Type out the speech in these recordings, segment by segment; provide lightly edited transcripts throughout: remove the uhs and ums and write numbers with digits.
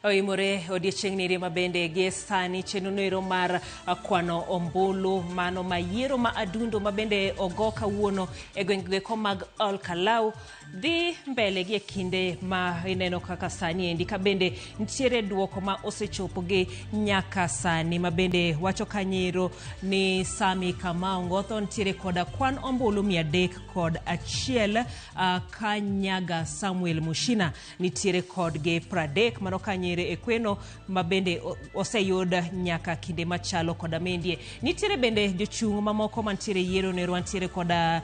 Oimore odiechieng' niri ma bende gie sani chenro noero mar kwano ombulu mano ma yiero ma adundo ma bende ogo kawuono e gwenge mag Ol Kalou dhi mbele gi e kinde ma ineno kaka sani endi ka bende nitiere duoko ma osechopo gi nyaka sani ma bende wacho kanyero ni Sami Kamau Ngotho nitiere koda kwan ombulu 301, Kanyaga Samuel Mushina nitiere kodgi 30 mano kanyere e kweno ma bende oseyud nyaka kinde machalo koda mendie. Nitiere bende jochung' mamoko mantiere yiero nero wantiere koda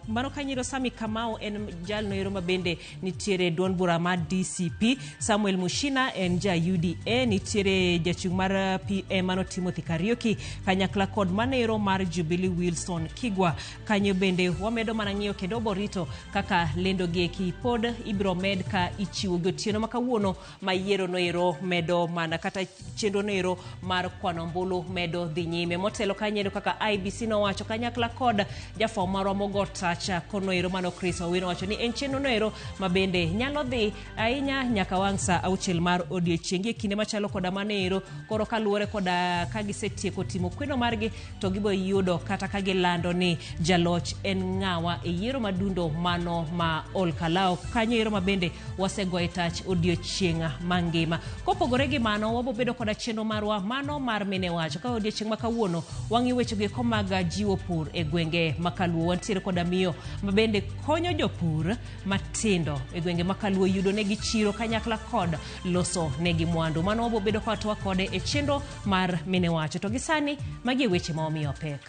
mano kanyero Sami Kamau en jalno ero ma bende nitiere duond bura mar DCP, Samuel Mushina en ja UDA, nitiere jachung' mar PM mano Timothy Kariuki kanyakla kod manero mar Jubilee Wilson Kigwa. Kanyo bende wamedo mana ng'iyo kendo borito kaka lendo gi eki pod ibiro med ka ichiwo gi otieno ma kawuono ma yiero noero medo mana kata chenro noero mar kwano ombulu medo dhi nyime. Motelo kanyo kaka IEBC nowacho kanyakla kod jafwambo marwa mogo tacha konoero mano Chris Owino wacho ni en chenro noero ma bende nyalo dhi ahinya nyaka wang' sa 6 mar odiechieng' e kinde machalo koda mano ero. Koro kaluwore koda ka gisetieko timo kweno margi to gibo yudo kata ka gilando ni jaloch en ng'awa e yiero madundo mano ma Ol Kalou kanyo ero ma bende wasegoye tach odiechieng' mangima. Kopogore gi mano, wabo bedo koda chenro marwa mano mar mine wacho ka odiechieng' ma kawuono wang'iyo weche go eko mag jiwo pur e gwenge ma Kaluo. Wantiere koda miyo ma bende konyo jopur matindo e gwenge ma Kaluo yudo negi chiro kanyakla kod loso negi mwandu. Mano wabo bedo ka watwa kode e chenro mar mine wacho. To gi sani magi e weche ma wamiyo pek.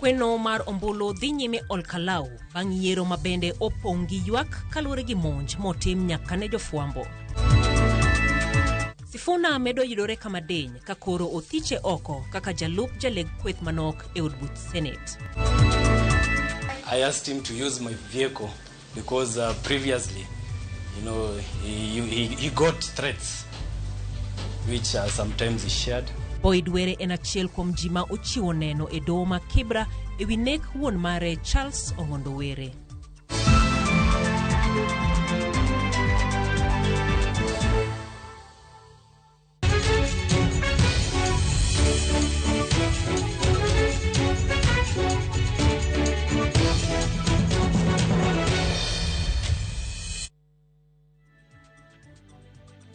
Kweno mar ombulu dhi nyime Ol Kalou bang' yiero ma bende opong' gi ywak kaluwore gi monj motim nyaka ne jofwambo. Sifuna medo yudore kama diny ka koro othiche oko kaka jalup jaleg kweth manok e od buch Senate. I asked him to use my vehicle because previously, you know, he got threats, which sometimes he shared. Boyd Were en achiel kuom ji ma ochiwo neno e doho ma Kibra e wi nek wuon mare Charles Ong'ondo Were.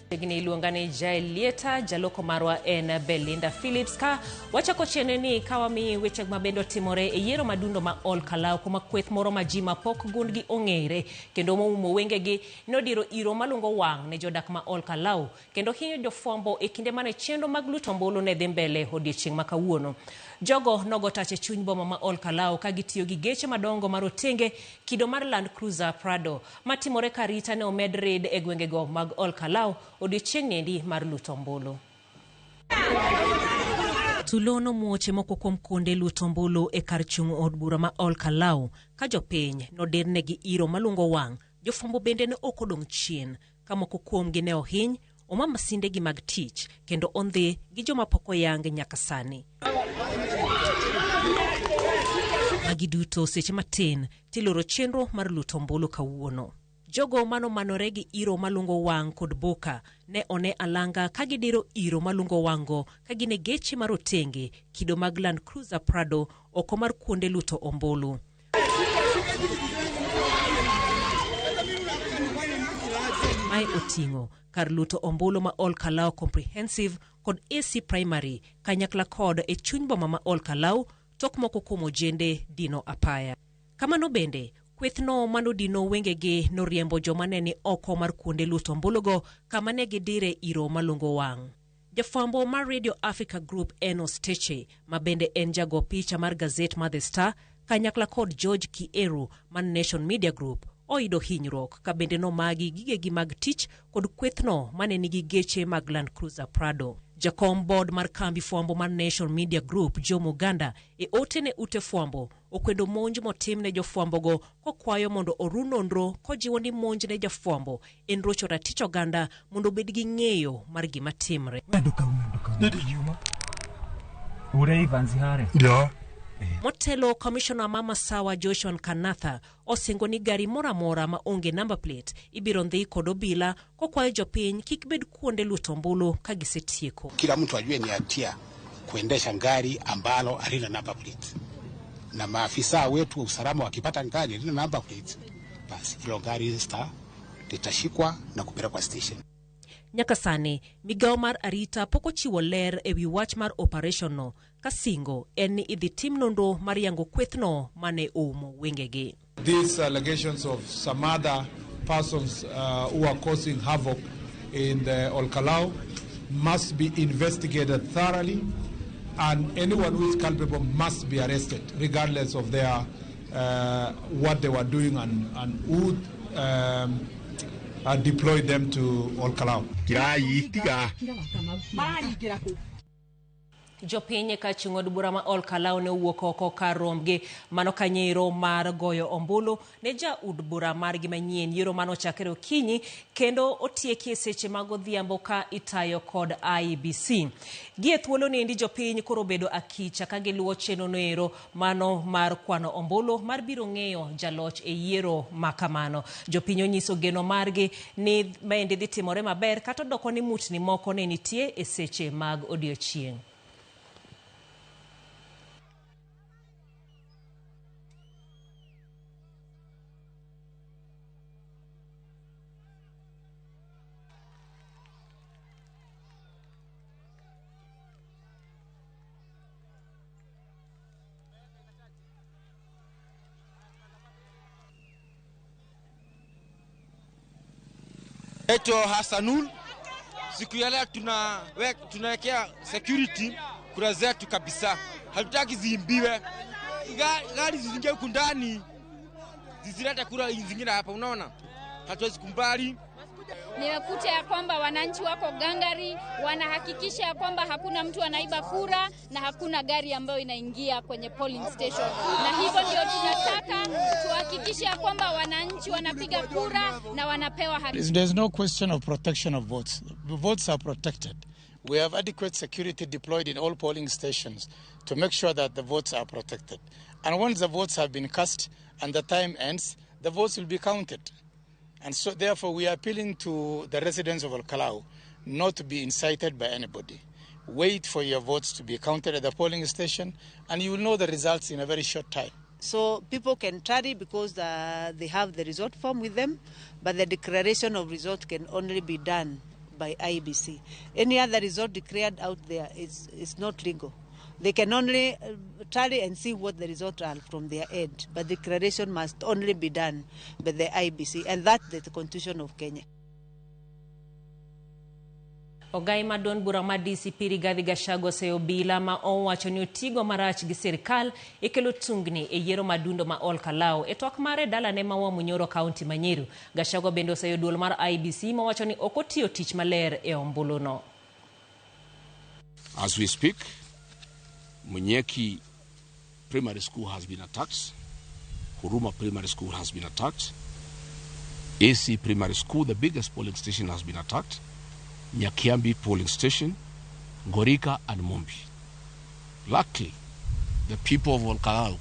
Chiegni iluonga ni Jael Lieta, jaloko marwa en Belinda Phillips. Ka wachako chene ni ka wamiyi weche mabende otimore e yiero madundo ma Ol Kalou kuma kweth moro ma ji mapok gundgi ong'ere kendo moumo wengegi nodiro iro malungo wang' ne jodak ma Ol Kalou kendo hinyo jofwambo e kinde mane chenro mag luto ombulu ne dhi mbele odiechieng' ma kawuono. Jogo nogo tach e chuny boma ma Ol Kalou ka gitiyo gi geche madongo marotenge kido mar Land Cruiser Prado matimore ka arita ne omed rid e gwengego mag Ol Kalou odiechieng' niendi mar luto ombulu. Tulo nomuoch e moko kuom kuonde luto ombulu e kar chung' od bura ma Ol Kalou ka jopiny nodirnegi iro malungo wang'. Jofwambo bende ne ok odong' chien ka moko kuomgi ne ohiny, oma masindegi mag tich kendo ondhi gi joma pok oyang nyaka sani. Magi duto seche matin tiloro chenro mar luto ombulu kawuono. Jogo manomanore gi iro malungo wang' kod boka ne one alanga ka gidiro iro malungo wang'go ka gin e geche marotenge kido mag Land Cruiser Prado oko mar kuonde luto ombulu. Mae oting'o kar luto ombulu ma Ol Kalou Comprehensive kod AC Primary kanyakla kod e chuny boma ma Ol Kalou tok moko kuom ojende dino apaya. Kamano bende, kwethno manodino wengegi noriembo joma ne ni oko mar kuonde luto ombulugo kama ne gidire iro malungo wang'. Jafwambo mar Radio Africa Group Enos Teche, ma bende en jago picha mar gazet mar The Star, kanyakla kod George Kieru mar Nation Media Group, oyudo hinyruok ka bende nomagi gigegi mag tich kod kwethno mane nigi geche mag Land Cruiser Prado. Jakom board mar kambi fwambo mar Nation Media Group Joe Muganda e ote ne ute fwambo okwedo monj motim ne jofwambogo kokwayo mondo oru nonro kojiwo ni monj ne jafwambo en rocho ratich oganda mondo obed gi ng'eyo mar gima timre. Ure Evans hare. Ya. Motelo komishona ma Masawa Joshua Nkanatha osingo ni gari moro amora ma onge number plate ibiro ndhi kod obila kokwayo jopiny kik bed kuonde luto ombulu ka gisetieko. Kila mtu ajue ni hatia kuendesha gari ambalo halina number plate, na maafisa wetu wa usalama wakipata gari halina number plate, basi hilo gari litashikwa na kupelekwa station. Nyaka sani, migawo mar arita pok ochiwo ler ewi wach mar operation no, ka singo en ni idhi tim nonro mar yango kwethno mane oumo wengegi. These allegations of some other persons who are causing havoc in the Olkalou must be investigated thoroughly, and anyone who is culpable must be arrested, regardless of their what they were doing and who deployed them to Olkalou. Jopiny ka chung' od bura ma Olkalou ne owuok oko kar rombgi mano kanyiero mar goyo ombulu ne jaod bura margi manyien. Yiero mano ochakre okinyi kendo otieki e seche mag odhiambo ka itayo kod IEBC. Gi e thuolo niendi jopiny koro obedo akicha ka giluwo chenro noero mano mar kwano ombulu mar biro ng'eyo jaloch e yiero ma kamano. Jopiny onyiso geno margi ni maendi dhi timore maber kata odoko ni mutni moko ne nitie e seche mag odiochieng'. Naitwa Hassanul. Siku ya leo tunawekea security kura zetu kabisa. Hatutaki ziimbiwe. Gari ziingie huku ndani zisilete kura zingine hapa, unaona? Hatuwezi kumbali. Nimekuta ya kwamba wananchi wako gangari, wanahakikisha ya kwamba hakuna mtu anaiba kura na hakuna gari ambayo inaingia kwenye polling station. Na hivyo ndio tunataka tuhakikishe ya kwamba wananchi wanapiga kura na wanapewa haki. There's no question of protection of votes. The votes are protected. We have adequate security deployed in all polling stations to make sure that the votes are protected. And once the votes have been cast and the time ends, the votes will be counted. And so, therefore, we are appealing to the residents of Olkalou not to be incited by anybody. Wait for your votes to be counted at the polling station, and you will know the results in a very short time. So people can tarry because they have the result form with them, but the declaration of result can only be done by IEBC. Any other result declared out there is not legal. They can only tally and see what the results are from their end, but declaration must only be done by the IEBC, and that's the Constitution of Kenya. Ogai ma duond bura ma DCP Rigathi Gachagua oseyo obila ma owacho ni otigo marach gi sirikal e kelo tungni e yiero madundo ma Olkalou. E twak mare dalane ma Wamunyoro kaunti ma Nyeri, Gachagua bende oseyo duol mar IEBC mowacho ni ok otiyo tich maler e ombuluno. As we speak, Munyeki Primary School has been attacked. Huruma Primary School has been attacked. AC Primary School, the biggest polling station, has been attacked. Nyakiambi polling station, Ngorika and Mombi. Luckily, the people of Olkalou,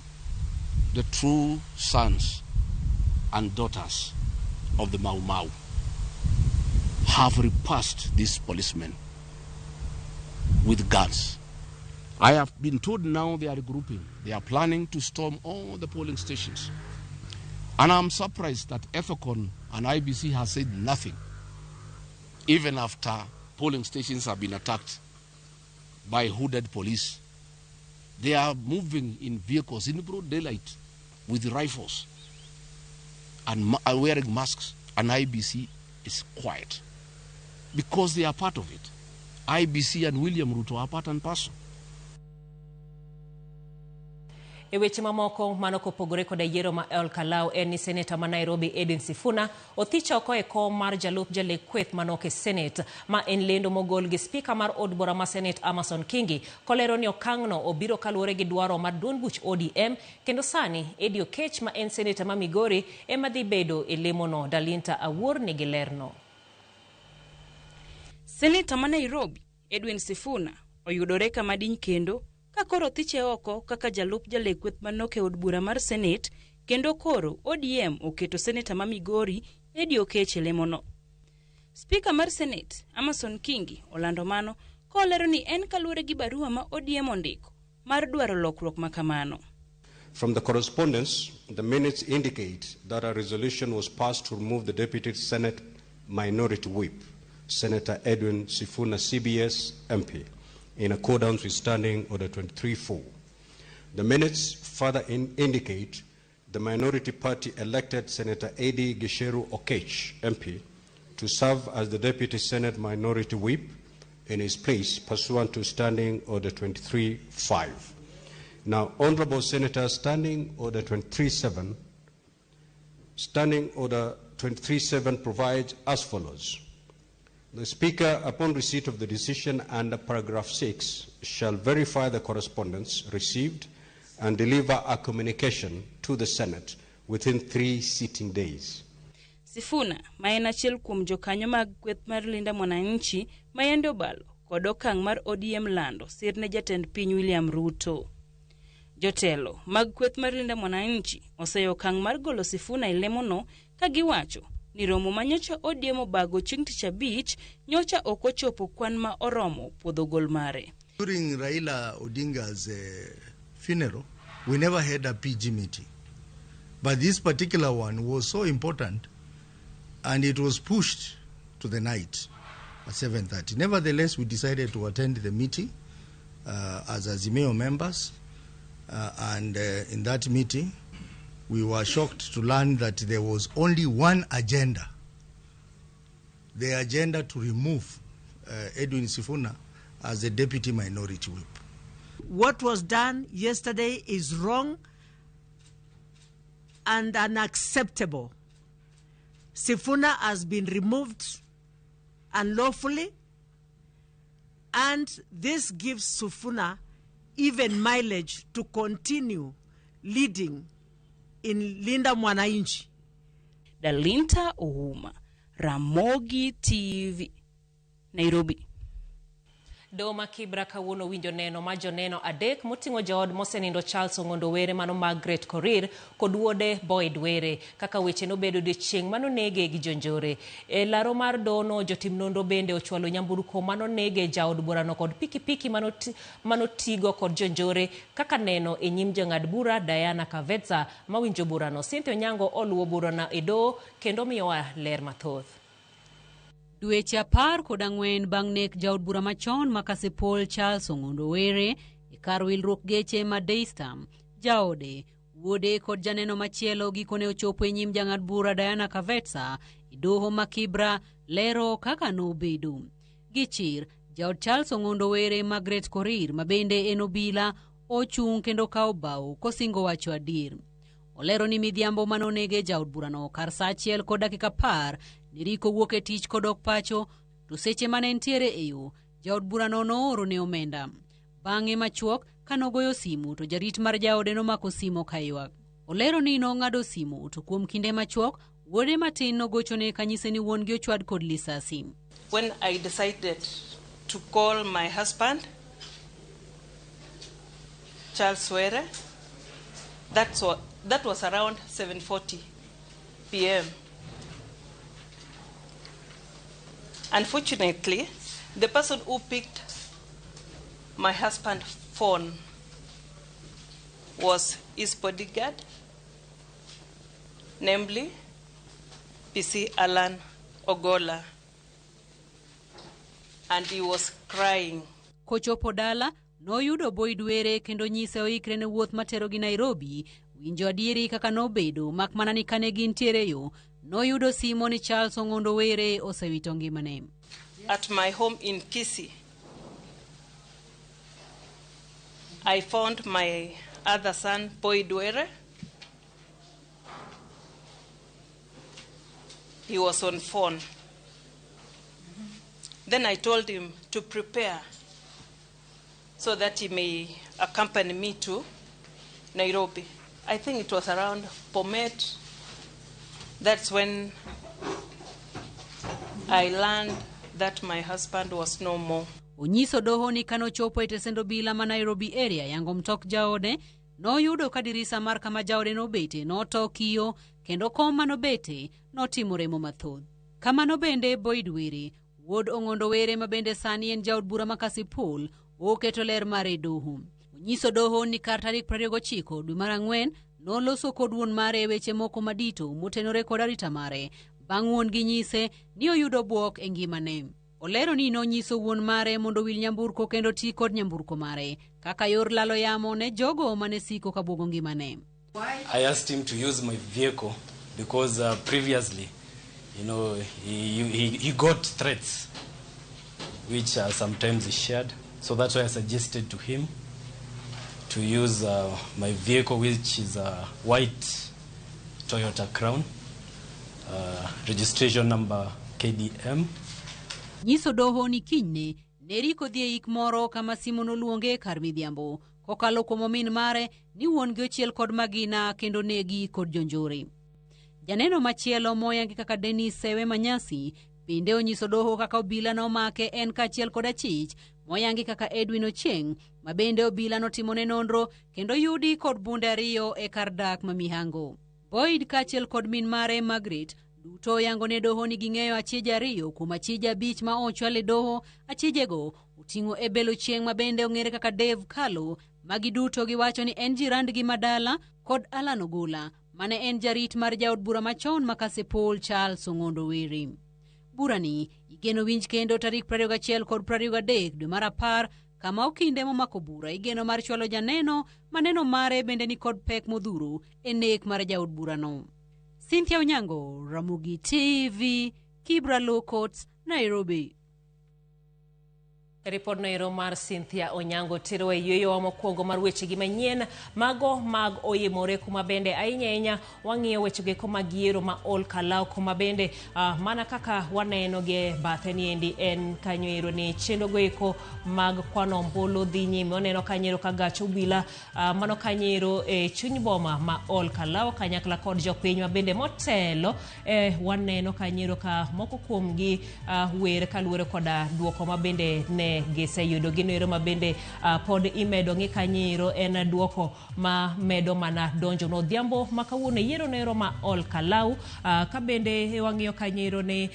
the true sons and daughters of the Mau Mau, have repulsed these policemen with guns. I have been told now they are regrouping. They are planning to storm all the polling stations. And I'm surprised that Ethekon and IBC has said nothing, even after polling stations have been attacked by hooded police. They are moving in vehicles in broad daylight with rifles and wearing masks, and IBC is quiet because they are part of it. IBC and William Ruto are part and parcel. E weche mamoko mano kopogore koda yiero ma Olkalou en ni seneta ma Nairobi Edwin Sifuna othich oko e kom mar jalup jalek kweth manok e Senate, ma en lendo mogol gi spika mar od bura ma Senate Amason Kingi kolero ni okang'no obiro kaluwore gi dwaro mar duond buch ODM, kendo sani Eddie Oketch ma en seneta ma Migori ema dhi bedo e lemono. Dalinta Awuor nigi lerno. Seneta ma Nairobi Edwin Sifuna oyudore kama diny kendo ka koro thiche oko kaka jalup jalek kweth manok e od bura mar Senate kendo koro ODM oketo seneta ma Migori Eddie Oketch e lemono. Spika mar Senate Amason Kingi olando mano kolero ni en kaluwore gi barua ma ODM ondiko mar dwaro lokruok ma kamano. From the correspondence, the minutes indicate that a resolution was passed to remove the Deputy Senate Minority Whip, Senator Edwin Sifuna, CBS MP, in accordance with Standing Order 23-4. The minutes further indicate the minority party elected Senator Eddie Gicheru Oketch, MP, to serve as the Deputy Senate Minority Whip in his place pursuant to Standing Order 23-5. Now, Honorable Senator, Standing Order 23-7, Standing Order 23-7 provides as follows. The Speaker, upon receipt of the decision under paragraph 6, shall verify the correspondence received and deliver a communication to the Senate within 3 sitting days. Sifuna, ma en achiel kuom jokanyo mag kweth mar Linda Mwananchi ma yande obalo kod okang' mar ODM lando sir ne jatend piny William Ruto. Jotelo mag kweth mar Linda Mwananchi oseyo okang' mar golo Sifuna e lemono ka giwacho ni romo ma nyocha ODM obago chieng' tich abich nyocha ok ochopo kwan ma oromo puodho gol mare. During Raila Odinga's funeral, we never had a PG meeting. But this particular one was so important, and it was pushed to the night at 7:30. Nevertheless, we decided to attend the meeting as Azimio members, and in that meeting, we were shocked to learn that there was only one agenda, the agenda to remove Edwin Sifuna as the deputy minority whip. What was done yesterday is wrong and unacceptable. Sifuna has been removed unlawfully, and this gives Sifuna even mileage to continue leading in Linda Mwananchi. Dalinta Ouma, Ramogi TV, Nairobi. Doma Kibra kawuono winjo neno ma joneno adek moting'o jood mosenindo Charles Ong'ondo Were mano Margaret Korir kod wuode Boyd Were kaka weche nobedo odiechieng' manonege gi jonjore. E laro mar dono jotim nonro bende ochwalo nyamburko manonege jaod burano kod pikipiki manotigo kod jonjore kaka neno e nyim jang'ad bura Diana Kavetsa mawinjo burano. Cynthia Onyango oluwo burano e doho kendo miyowa ler mathoth. Dweche 14 bang' nek jaod bura machon ma Kasipul Charles Ong'ondo Were e kar wilruok geche ma Daystar, jaode, wuode kod janeno machielo gikone ochopo e nyim jang'ad bura Diana Kavetsa e doho ma Kibra lero kaka nobedo. Gichir, jaod Charles Ong'ondo Were Margaret Korir ma bende en obila ochung' kendo kawo bao kosingo wacho adier. Olero ni midhiambo manonege jaod burano kar saa 1:10 niriko wuok e tich kodok pacho to seche mane entiere e yo jaod burano nooro ne omenda. Bang'e machuok kanogoyo simu to jarit mar jaode nomako simo kaywak. Olero ni nong'ado simu to kuom kinde machuok wuode matin nogochone kanyise ni wuon gi ochwad kod lisasi. When I decided to call my husband Charles Were, that was around 7:40 p.m. Unfortunately, the person who picked my husband's phone was his bodyguard, namely PC Alan Ogola, and he was crying. Kochopo dala, noyudo Boyd Were kendo nyise oikre ne wuoth materogi Nairobi. Winjo adieri kaka nobedo mak mana ni kane gintiere yo noyudo simo ni Charles Ong'ondo Were osewito ngimane. At my home in Kisii, I found my other son, Boyd Were. He was on phone. Then I told him to prepare so that he may accompany me to Nairobi. I think it was around Bomet. That's when I learned that my husband was no more. Onyiso doho ni kanochopo e tesend obila ma Nairobi area yango mtok jaode, noyudo ka dirisa mar kama jaode nobete noto kiyo kendo kom manobete notimo remo mathoth. Kamano bende Boyd Were, wuod Ong'ondo Were ma bende sani en jaod bura ma Kasipul, oketo ler mare e doho. Onyiso doho ni kar tarik 29 dwe mar ang'wen noloso kod wuon mare e weche moko madito motenore kod arita mare bang' wuon gi nyise ni oyudo bwok e ngimane. Olero ni nonyiso wuon mare mondo owil nyamburko kendo ti kod nyamburko mare kaka yor lalo yamo ne jogo mane siko ka bwogo ngimane. I asked him to use my vehicle because previously, he got threats, which sometimes he shared. So that's why I suggested to him to use my vehicle, which is a white Toyota Crown, registration number KDM. Nyiso doho ni kinyne ne riko dhi e ik moro kama simo noluonge kar midhiambo kokalo kuom omin mare ni wuon gi ochiel kod magina kendo negi kod jonjore. Janeno machielo moyangi kaka Dennis Sewe Manyasi bende onyiso doho kaka obila nomake en kaachiel kod achich moyangi kaka Edwin Ochieng' ma bende obila notimone nonro kendo yudi kod bunde 2 e kar dak ma Mihango. Boyd kaachiel kod min mare Margaret duto oyango ne doho ni ging'eyo achije 2 kuom achije 5 ma ochwal e doho. Achijego oting'o Ebel Ochieng' ma bende ong'ere kaka Dave Kalo, magi duto giwacho ni en jirandgi madala, kod Alan Ogola mane en jarit mar jaod bura machon ma Kasipul Charles Ong'ondo Were. Burani igeno winj kendo tarik 21 kod 23 dwe mar 10 kama okinde momako bura igeno mar chwalo janeno maneno mare bende ni kod pek modhuro e nek mar jaod burano. Cynthia Onyango, Ramogi TV, Kibra Law Courts, Nairobi. Ripod noero mar Cynthia Onyango tero e yueyo mokwongo mar wechegi manyien mago mag oyimore, kuma bende ahinya ahinya wang'iyo wechego eko mag yiero ma Ol Kalou, kuma bende mana kaka waneno gi bathe niendi en kanyo ero ni chenro go eko mag kwano ombulu dhi nyime. Waneno kanyo ero ka gach obila mano kanyo ero e chuny boma ma Ol Kalou kanyakla kod jopiny ma bende motelo waneno kanyo ero ka moko kuomgi wer kaluwore koda duoko ma bende ne giseyudo. Gino ero ma bende pod imedo ng'i kanyo ero en duoko ma medo mana donjo no odhiambo ma kawuono yiero no ero ma Ol Kalou. Ka bende wang'iyo kanyo ero ni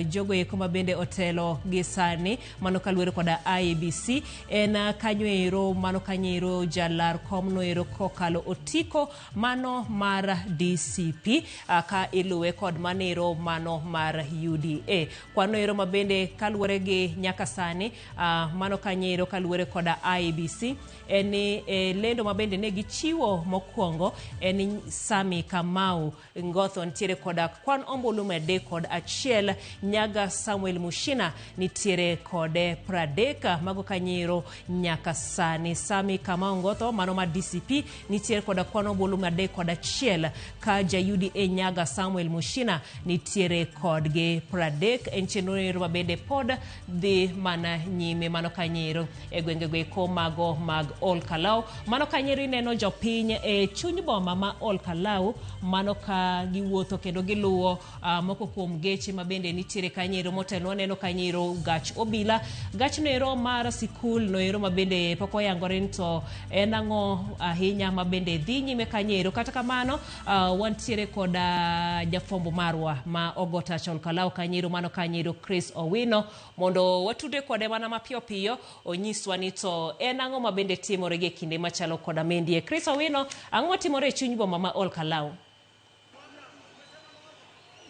jogo eko ma bende otelo gi sani mano kaluwore koda IEBC en kanyo ero mano kanyo ero jalar kom no ero kokalo otiko mano mar DCP ka iluwe kod manero mano mar UDA. Kwano ero ma bende kaluwore gi nyaka sani mano kanyo ero kaluwore koda IEBC en ni lendo ma bende ne gichiwo mokwongo en Sami Kamau Ngotho nitiere koda kwan ombulu 31, Nyaga Samuel Mushina nitiere kode 30. Mago kanyo ero nyaka sani Sami Kamau Ngotho mano ma DCP nitiere koda kwan ombulu 31, ka ja UDA Nyaga Samuel Mushina nitiere kodgi 30. En chenro ero ma bende pod dhi mana nyime mano kanyo ero e gwenge go eko mago mag Ol Kalou. Mano kanyo ero ineno jopiny e chuny boma ma Ol Kalou mano ka giwuotho kendo giluwo moko kuom geche ma bende nitiere kanyo ero motelo. Waneno kanyo ero gach obila, gach no ero mar sikul no ero ma bende pok oyangore ni to en ang'o ahinya ma bende dhi nyime kanyo ero. Kata kamano wantiere koda jafwambo marwa ma ogo tach Ol Kalou kanyo ero mano kanyo ero Chris Owino mondo watude kode mana mapiyo piyo onyiswa ni to en ang'o ma bende timore gi kinde machalo koda mendie. Chris Owino, ang'o matimore e chuny boma ma Ol Kalou?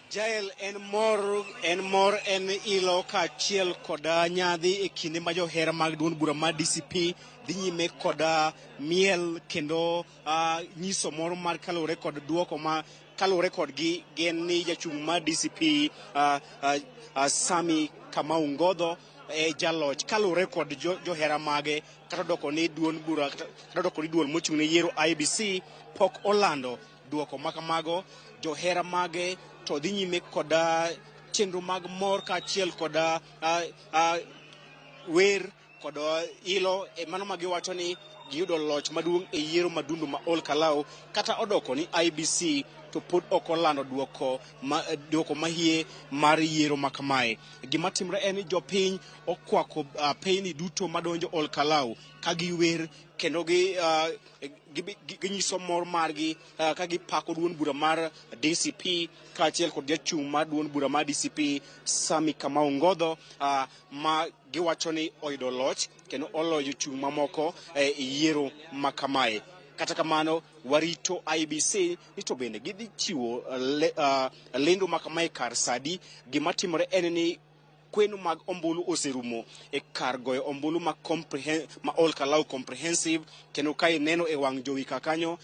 Jael, en mor en ilo kaachiel koda nyadhi e kinde ma johera mag duond bura mar DCP dhi nyime koda miel kendo nyiso mor mar kaluwore kod duoko ma kaluwore kodgi gen ni jachung' mar DCP Sami Kamau Ngotho e jaloch kaluwore kod johera mage kata doko ni duond bura kata doko ni duol mochung' ne yiero IEBC pok olando duoko makamago. Johera mage to dhi nyime koda chenro mag mor kaachiel koda wer kod ilo e mano ma giwacho ni giyudo loch maduong' e yiero madundo ma Ol Kalou kata odoko ni IEBC to pod ok olando duoko mahie mar yiero ma kamae. Gima timre en ni jopiny okwako apeyni duto madonjo Olkalau ka giwer kendo ginyiso mor margi ka gipako duond bura mar DCP kaachiel kod jachung' mar duond bura mar DCP Sami Kamau Ngodho, ma giwacho ni oyudo loch kendo oloyo jochung' mamoko e yiero ma kamae. Kata kamano, warito IEBC ni to bende gidhi chiwo lendo ma kamae kar sadi. Gima timore en ni kweno mag ombulu oserumo e kar goyo ombulu ma Olkalau Comprehensive, kendo ka ineno e wang' jowi ka kanyo,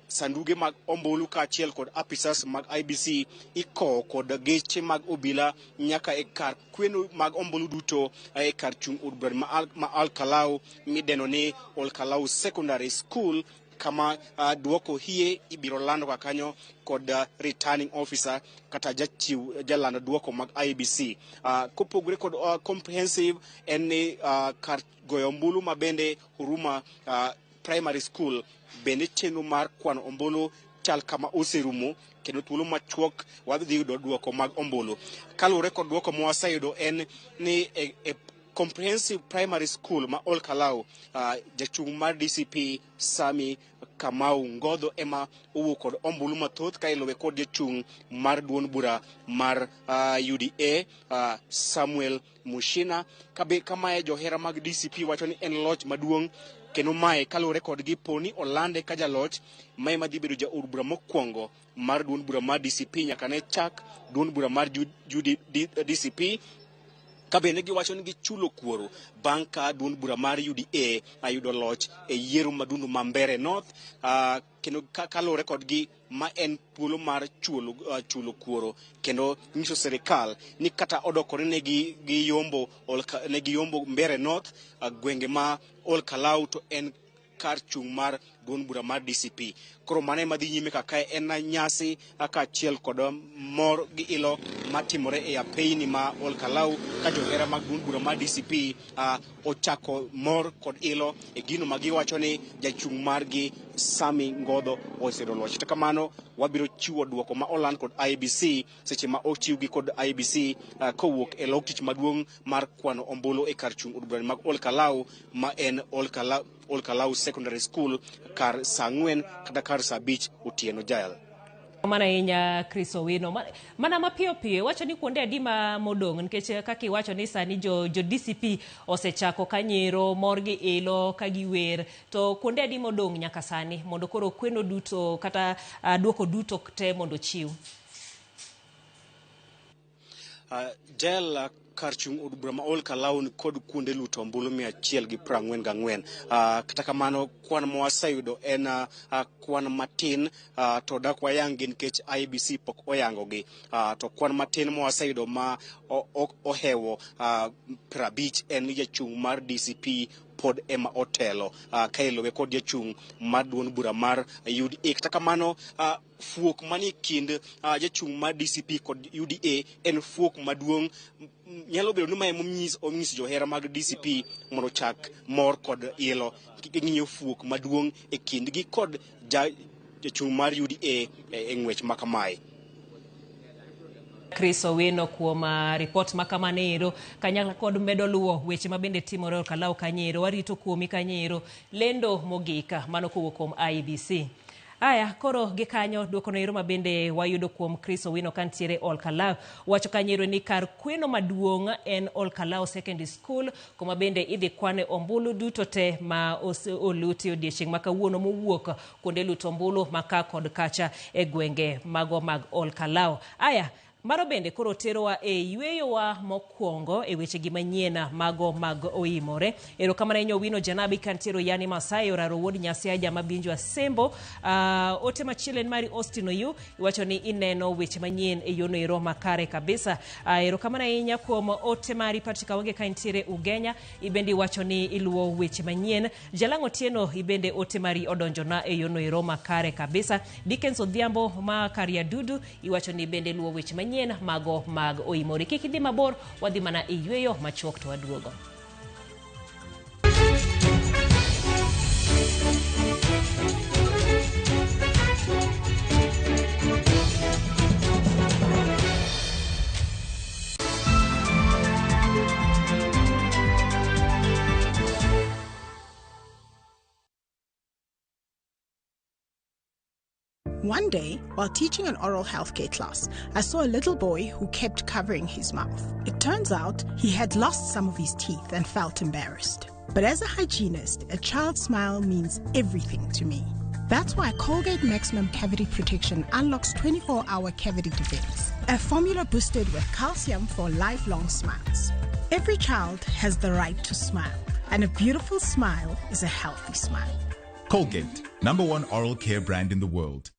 sanduge mag ombulu kaachiel kod apisas mag IEBC ikowo kod geche mag obila nyaka e kar kweno mag ombulu duto e kar chung' od bura ma Olkalau midendo ni Olkalau Secondary School, kama duoko hie ibiro lando ka kanyo kod returning officer kata jachiw jalando duoko mag IEBC. Kopogore kod comprehensive en ni kar goyo ombulu ma bende Huruma Primary School bende chenro mar kwano ombulu chal kama oserumo, kendo thuolo machuok wadhi yudo duoko mag ombulu. Kaluwore kod duoko mwaseyudo en ni e Comprehensive Primary School ma Olkalau, jachung' mar DCP Sami Kamau Ngodho ema owuok kod ombulu mathoth ka iluwe kod jachung' mar duond bura mar UDA Samuel Mushina. Kabe kamae johera mag DCP wacho ni en loch maduong', kendo mae kaluwore kodgi po ni olande ka jaloch mae madhi bedo jaod bura mokwongo mar duond bura mar DCP nyaka ne chak duond bura mar DCP. Ka bende giwacho ni gichulo kuoro bang' ka duond bura mar UDA ayudo loch e yiero madundo ma Mbeere North, kendo kaluwore kodgi ma en thuolo mar chulo kuoro kendo nyiso sirikal ni kata odokore ne giyombo Mbeere North, gwenge ma Olkalau to en kar chung' mar duond bura mar DCP. Koro mano ema dhi nyime kaka en nyasi kaachiel kod mor gi ilo matimore e apeyni ma Olkalau ka johera mag duond bura mar DCP ochako mor kod ilo e gino ma giwacho ni jachung' margi Sami Ngodho oseyudo loch. Kata kamano, wabiro chiwo duoko ma oland kod IEBC seche ma ochiwgi kod IEBC kowuok e lok tich maduong' mar kwano ombulu e kar chung' od bura mag Olkalau ma en Olkalau Secondary School kar saa 4 kata kar saa 5 otieno. Jael. Mana ahinya Chris Owino. Mana mapiyo piyo wacho ni kuonde adi ma modong', nikech kaka iwacho ni sani jo DCP osechako ka nyiero mor gi ilo ka giwer, to kuonde adi modong' nyaka sani mondo koro kweno duto kata duoko duto te mondo chiw? Jael, kar chung' od bura ma Olkalau ni kod kuonde luto ombulu 144. Kata kamano kwan mwaseyudo en kwan matin, to dak wayanggi nikech IEBC pok oyangogi. To kwan matin mwaseyudo ma ohewo 50 en ni jachung' mar DCP pod ema otelo ka iluwe kod jachung' mar duond bura mar UDA. Kata kamano, fuok manie kind jachung' mar DCP kod UDA en fuok maduong'. Nyalo bedo ni mae omonyiso johera mag DCP mondo ochak mor kod ilo ging'iyo fuok maduong' e kindgi kod jachung' mar UDA e ng'wech ma kamae. Chris Owino kuom ripot ma kamano ero, kanyakla kod medo luwo weche ma bende timore Olkalau kanyo, warito kuomi kanyo lendo mogik mano kowuok kuom IEBC. Aya, koro gi kanyo duoko no ero ma bende wayudo kuom Chris Owino kantiere Olkalau. Wacho kanyo ni kar kweno maduong' en Olkalau Secondary School, kuma bende idhi kwane ombulu duto te ma oluti odiechieng' ma kawuono mowuok kuonde luto ombulu ma ka kod kacha e gwenge mago mag Olkalau. Aya, mano bende koro terowa e yweyowa mokwongo e wechegi manyien mago mag oimore. Erokamano ahinya Owino Janabi kantiere Yani Masai Oraro wuod Nyasiaja Mabinjo Asembo. Ote machielo en mari Austin Oyu, iwacho ni ineno weche manyien e yono ero makare kabisa. Erokamano ahinya kuom ote mari Patrick Awange kantiere Ugenya, ibende iwacho ni iluwo weche manyien. Jalang'o Otieno ibende ote mari odonjona e yono ero makare kabisa. Dickens Odhiambo ma Kariadudu iwacho ni bende iluwo weche manyien mago mag oimore. Kik idhi mabor, wadhi mana e yweyo machuok to waduogo. One day, while teaching an oral healthcare class, I saw a little boy who kept covering his mouth. It turns out he had lost some of his teeth and felt embarrassed. But as a hygienist, a child's smile means everything to me. That's why Colgate Maximum Cavity Protection unlocks 24 hour cavity defense, a formula boosted with calcium for lifelong smiles. Every child has the right to smile, and a beautiful smile is a healthy smile. Colgate, number one oral care brand in the world.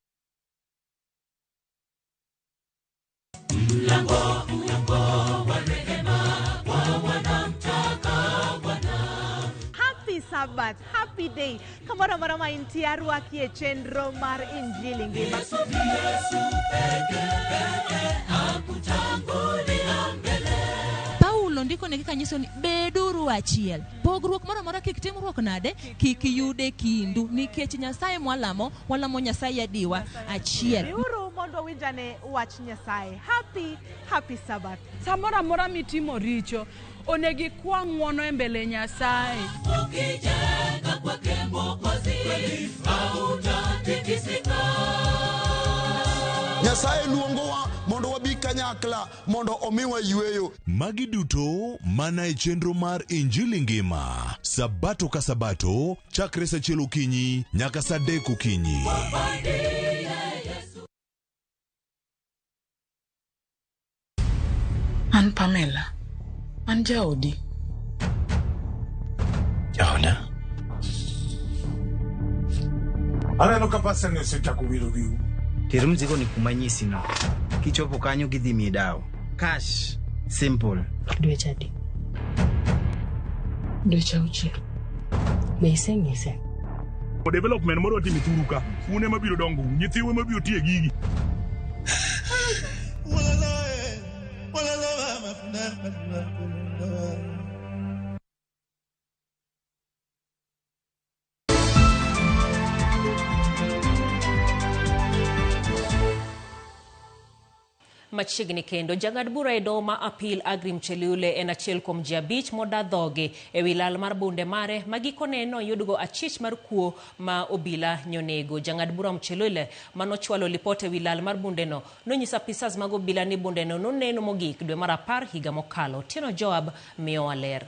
Mlango, mlango wa rehema kwa wanaomtaka Bwana. Happy Sabbath, happy day. Kamoro amora ma intie arwaki e chenro mar Injili Ngima. Yesu, Yesu peke peke hakutangulia mbele. Paulo ndiko negi kanyiso ni beduru achiel. Pogruok moro amora kik timruok nade, kik yude kindu nikech Nyasaye mwalamo, walamo Nyasaye adiwa achiel. Biuru mondo wawinjane wach Nyasaye. Happy, happy Sabbath. Samoro amora mitimo richo, onego ikwa ng'uono e mbele Nyasaye. Ukijenga kwake Mwokozi, hautatikisika. Nyasaye luongowa mondo wabi kanyakla mondo omiwa yweyo. Magi duto mana e chenro mar Injili Ngima, Sabato ka Sabato, chakre saa achiel okinyi nyaka saa adek okinyi. An Pamela. An jaodi. Jaoda? Aneno ka pasani osechako wiro wiu. Ter mzigo ni kuma nyisi no. Kichopo kanyo gidhi miyi dawo. Cash. Simple. Dweche adi? Dweche auchiel. Be iseng'ise? Development moro watimo e thuru ka. Un ema biro dongo, nyithiu ema biro tiyo e gigi. Machiegni kendo jang'ad bura e doho ma apil Agri Mchelule en achiel kuom ji abich moda dhoge ewi lal mar bunde mare ma gikone noyudgo achich mar kuo ma obila nyonego. Jang'ad bura Mchelule manochwalo lipot ewi lal mar bundeno nonyiso apisas mag obila ni bundeno noneno mogik dwe mar 10 higa mokalo. Tieno Joab miyowa ler.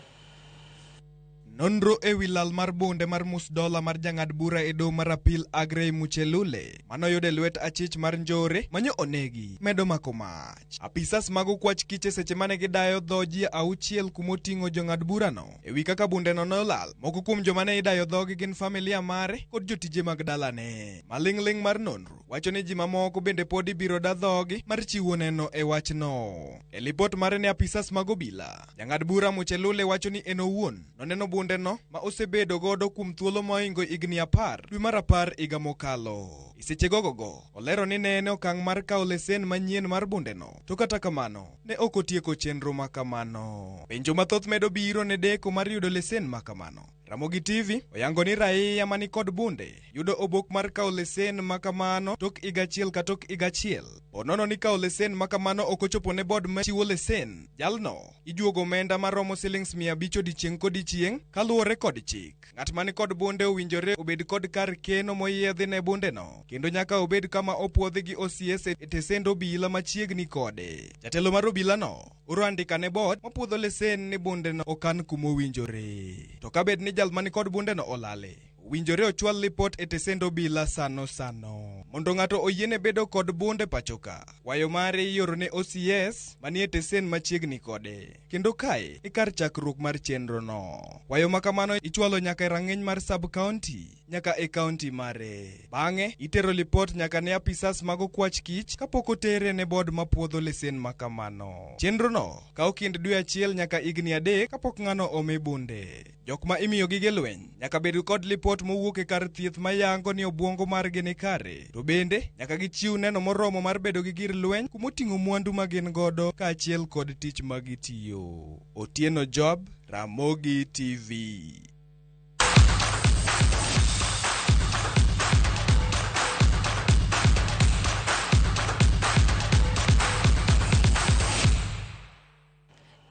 Nonro ewi lal mar bunde mar mus dola mar jang'ad bura e doho mar apil Agrey Muchelule manoyudo e lwet achich mar njore manyo onegi medo mako mach. Apisas mag okwach kiche seche mane gidayo dho ji auchiel kumoting'o jong'ad burano ewi kaka bundeno nolal. Moko kuom joma ne idayo dhogi gin familia mare kod jotije mag dalane. Maling'ling' mar nonro wacho ni ji mamoko bende pod ibiro da dhogi mar chiwo neno e wachno. E lipot mare ne apisas mag obila, jang'ad bura Muchelule wacho ni en owuon noneno bundeno ma osebedo godo kuom thuolo mohingo higni 10 dwe mar 10 higa mokalo. E seche gogogo, olero ni ne en okang' mar kawo lesen manyien mar bundeno, to kata kamano ne ok otieko chenro ma kamano. Penjo mathoth medo biro ne deko mar yudo lesen ma kamano. Ramogi TV oyango ni raia mani kod bunde yudo obok mar kawo lesen ma kamano tok higa achiel ka tok higa achiel. Onono ni kawo lesen ma kamano ok ochopo ne bod machiwo lesen. Jalno ijuogo omenda maromo silings 500 odiechieng' kodiechieng' kaluwore kod chik. Ng'at mani kod bunde owinjore obed kod kar keno moyiedhi ne bundeno, kendo nyaka obed kama opuodhi gi OCS e tesend obila machiegni kode. Jatelo mar obilano oro andika ne bod mapuodho lesen ni bundeno okan kumowinjore. To kabed ni jal mani kod bundeno olale, owinjore ochwal lipot e tesend obila sano sano. Mondo ng'ato oyiene bedo kod bunde pachoka, kwayo mare ioro ne OCS manie tesen machiegni kode, kendo kae e kar chakruok mar chenrono. Kwayo ma kamano ichwalo nyaka e rang'iny mar sub county nyaka e county mare. Bang'e itero lipot nyaka ne apisas mag okwach kich kapok otere ne bod mapuodho lesen ma kamano. Chenrono kawo kind dwe achiel nyaka higni 3 kapok ng'ano omi bunde. Jok ma imiyo gige lweny nyaka bed kod lipot mowuok e kar thieth mayango ni obwongo margi ni kare, to bende nyaka gichiw neno moromo mar bedo gi gir lweny kumoting'o mwandu ma gin godo kaachiel kod tich ma gitiyo. Otieno Job, Ramogi TV.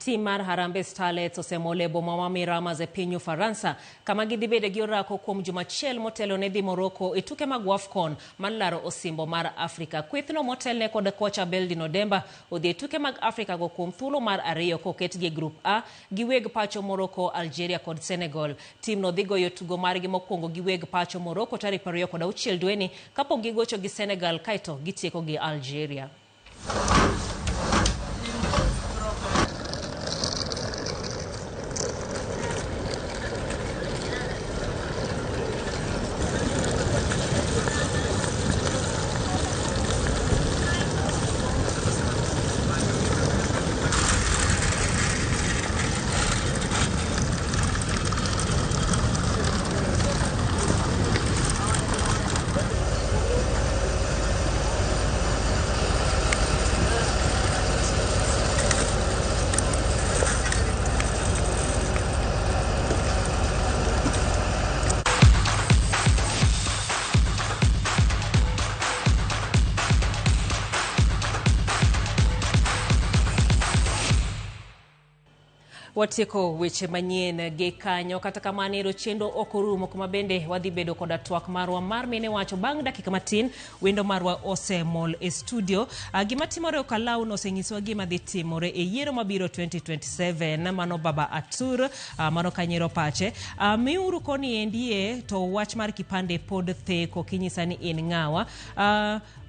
Tim mar Harambee Starlets osemol e boma ma Miramas e piny Ufaransa kama gidhi bedo gi orako kuom juma achiel motelo ne dhi Morocco e tuke mag AFCON mar laro osimbo mar Afrika. Kwethno motelne kod kocha Beldin Odemba odhi e tuke mag Afrika go kuom thuolo mar ariyo koketgi e grup A gi weg pacho Morocco, Algeria kod Senegal. Timno dhi goyo tugo margi mokwongo gi weg pacho Morocco tarik 26 dweni kapok gigocho gi Senegal kaeto gitieko gi Algeria. Watieko weche manyien gi kanyo, kata kamano ero chenro ok orumo, kuma bende wadhi bedo koda twak marwa mar mine wacho bang' dakika matin. Wendo marwa osemol e studio. Gima timore Okalau no osenyisowa gima dhi timore e yiero mabiro 2027. Mano Baba Atur, mano kanyero pache. Miuru koni endie to wach mar kipande pod theko kinyisa ni in ng'awa.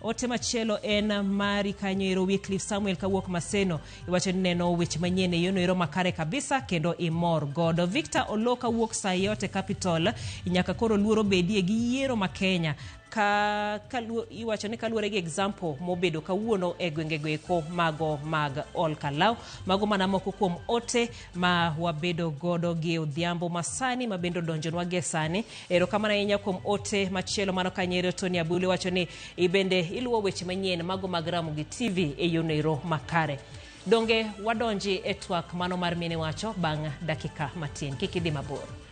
Ote machielo en mari kanyo ero Wycliffe Samuel kawuok Maseno, iwacho ni neno weche manyien e yono ero makare kabisa kendo imor godo. Victor Oloka wuok Sayote Capital, nyaka koro luoro bedie gi yiero ma Kenya ka iwacho ni kaluwore gi example mobedo kawuono e gwengego eko mago mag Olkalau. Mago mana moko kuom ote ma wabedo godo gi odhiambo masani ma bende odonjonwa gie sani. Erokamano ahinya kuom ote machielo mano kanyo Tony Abule wacho ni ibende iluwo weche manyien mago mag Ramogi TV e yono ero makare. Donge wadonji e twak mano mar mine wacho bang' dakika matin. Kik idhi mabor.